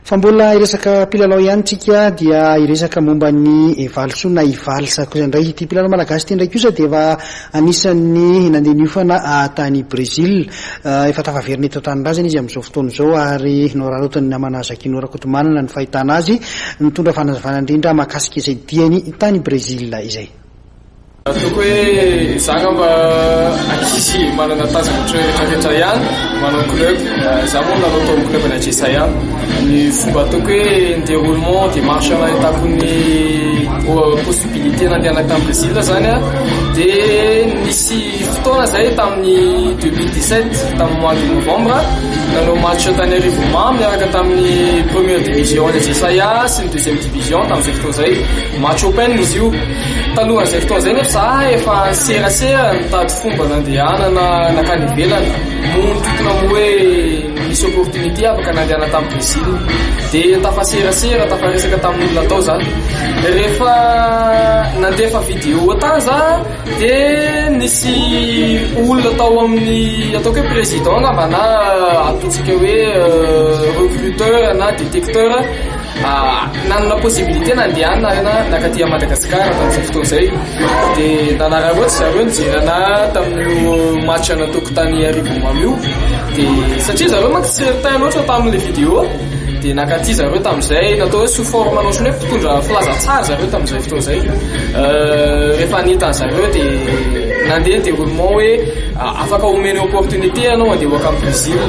Fa mbola hiresaka mpilalao ihany tsika, dia hiresaka momba ny Valisoa na i Valsa kosa indray. Ity mpilalao malagasy ity indray kosa dia efa anisan'ny nandeha niofana tany Brésil. Efa tafaverina eto an-tanindrazana izy amin'izao fotoana izao ary noraraotin'ny namana Jacquino Rakotomanana ny fahitana azy. Nitondra fanazavana indrindra mahakasika izay diany tany Brésil izay. Ataoko hoe za angamba ankizy manana tanjaka ohatran'ny rehetrarehetra ihany manao club. Za moa nanao tao amin'ny club ana Jesaya. Ny fomba ataoko hoe ny déroulement démarche nahitako ny possibilité nandehanako tany Brésil zany a, dia nisy fotoana zay tamin'ny 2017, tamin'ny mois de novembre, nanao match tany Arivonimamo niaraka tamin'ny première division ana Jesaya sy ny deuxième division tamin'izay fotoana izay. Match open izy io. Talohan'izay fotoana izay nefa za efa niserasera nitady fomba nandehanana nankany ivelany. Moa nitokona moa hoe nisy opportunité afaka nandehana tamin'i Brésil. Dia tafaserasera, tafaresaka tamin'olona tao za. Rehefa nandefa vidéo tany za dia nisy olona tao amin'ny ataoko hoe président angamba na ataontsika hoe recruteur na détecteur nanana possibilité nandehanana nankaty Madagasikara tamin'izay fotoana izay. Dia nanararaotra zareo nijery anahy tamin'io match nataoko tany Arivonimamo io. Dia satria zareo manko tsy certain loatra tamin'ilay vidéo, dia nankaty zareo tamin'izay, natao hoe sous forme ohatran'ny hoe mpitondra filaza tsara zareo tamin'izay fotoana izay. Rehefa nahita zareo dia nandeha ny déroulement hoe afaka omena opportunité ianao andeha ho akany Brésil.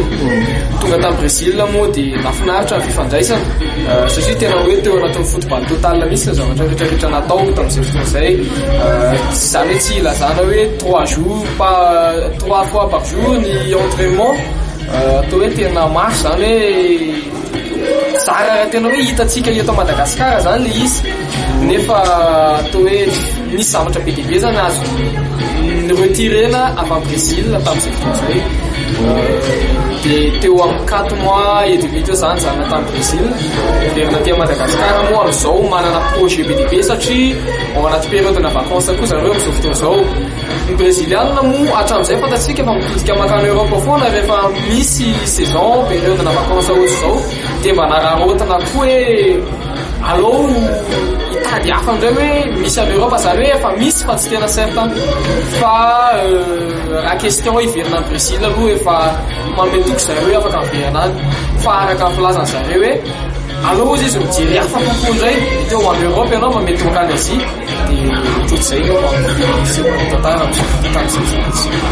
Tonga tany Brésil moa dia nahafinaritra ny fifandraisana satria tena hoe teo anatin'ny football total mihitsy ny zavatra rehetrarehetra natao tamin'izay fotoana izay. Izany hoe tsy ilazana hoe 3 jours par trois fois par jour ny entraînement, atao hoe tena mafy zany, hoe zara raha tena hoe hitantsika eto Madagasikara zany le izy, nefa atao hoe nisy zavatra be dia be zany azo retirena avy any Brésil tamin'izay fotoana izay. Dia teo amin'ny 4 mois et demi teo zany zany tany Brésil. Miverina aty Madagasikara moa amin'izao manana projet be dia be satria ao anaty période na vacances koa zareo amin'izao fotoana izao. Ny brésiliana moa hatramin'izay fantatsika fa mitodika mankany Europe foana rehefa misy saison, période na vacances ohatr'izao, dia mba nararaotina koa hoe aleo hitady hafa indray hoe misy any Europe, zany hoe efa misy fa tsy tena certain. Fa raha question hoe hiverina any Brésil aloha, efa manome toky zareo hoe afaka miverina any, fa araka ny filazany zareo hoe aleo izy mijery hafa kokoa indray, mety ho any Europe ianao fa mety ho mankany Asie. Dia ohatrohatr'izay no fisehoan'ny tantara tamin'izay.